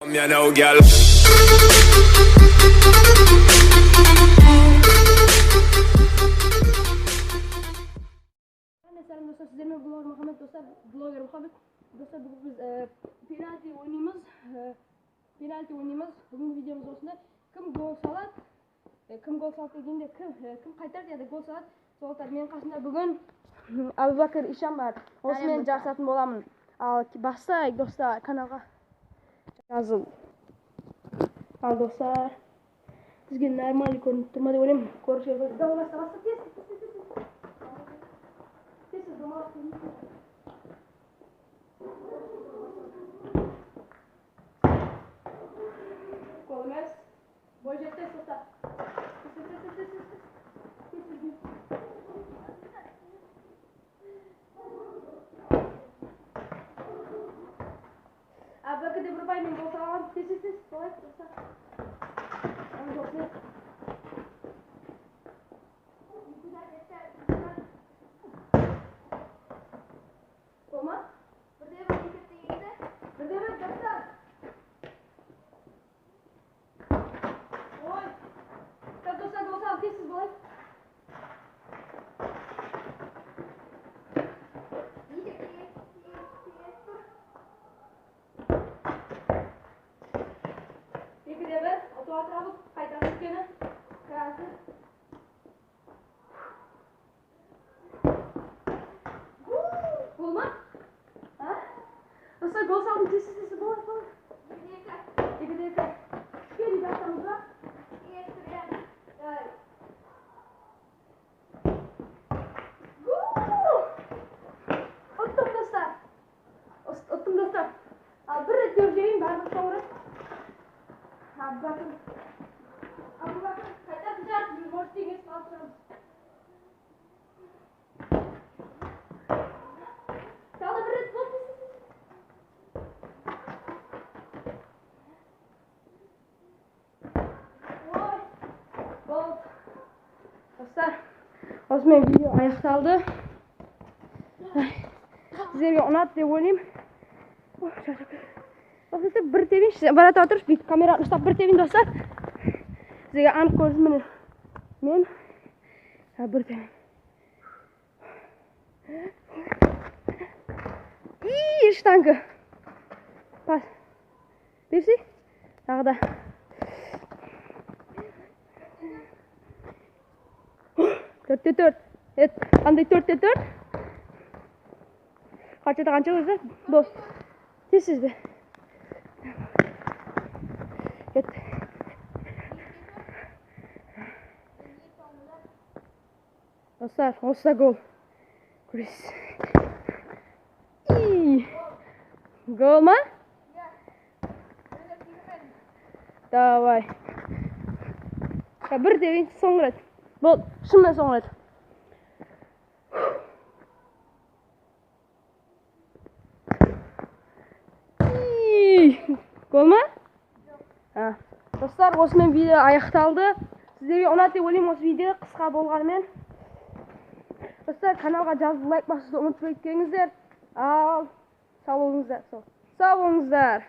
You know, girl. Сәлем, достар, сіздермен блогер Мұхаммед, достар, блогер Мұхаммед. Достар, бүгін біз пенальти ойнаймыз. Пенальти ойнаймыз. Бүгінгі видеомыз осындай. Кім гол салады, кім гол салады дегенде, кім қайтарды, яғни гол салады, сол ұтады. Менің қасымда бүгін Әбубәкір Ишан бар. Осымен жарысатын боламын. Ал бастайық, достар, каналға жазыл. Ал, достар, бізге нормально көрініп тұр ма деп ойлаймын. Көрушілер, давай, баста, баста, тез, тез, тез, тез. Тез, тез, домалақ. Гол емес. Бой жетті, тоқта. Тез, тез, тез, тез, тез, тез. Тез, тез, тез. Әбубәкір де бір мен гол саламын. Тез, тез, тез. Солай, тоқта. Ана, жоқ, Гол ма? 1-1 есептен енді. 1-1, достар. Ой. Так, достар, гол салып, тез, тез болайық. Есептен тұр. 2-1, ұтып жатыр. Қайтарып өткені. Қазір. Гол ма? А? Достар, гол салдым. Тез, тез, тез, болайық, болайық. 2-2. 2-2. Кішкене жастамыз ба? 2-2, иә. Давай. Гол! Ұттым, достар. Ұттым, достар. Ал бір рет теуіп жіберейін, барлық соңғы рет. Әбубәкір. Әбубәкір, қайтатын шығар, біз, может, теңесіп қалып шығармыз. Тағы да бір рет болды, тез, тез, тез. Ой, болды. Достар, осымен видео аяқталды. Ай, сіздерге ұнады деп ойлаймын. Ой, шаршап кеттім. Достар, бір тебейінші, бара тұршы, бүйтіп камераны ұстап бір тебейін, достар. Сіздерге анық көрсін, міне. Мен бір тебейін. И, штанга. Пас. Берсей. Тағы да. 4-4. Evet, қандай 4-4? Қаншада қанша өзі? Дос. Тезсіз бе? Кетті. Достар, осы да гол. Көресіз. И. Гол ма? Давай. Бір тебейін, соңғы рет. Болды, шынымен соңғы рет. И. Гол ма? А. Достар, осымен видео аяқталды. Сіздерге ұнады деп ойлаймын осы видео, қысқа болғанымен. Достар, каналға жазылып, лайк басуды ұмытпай кетпеңіздер. Ал, сау болыңыздар. Сау болыңыздар.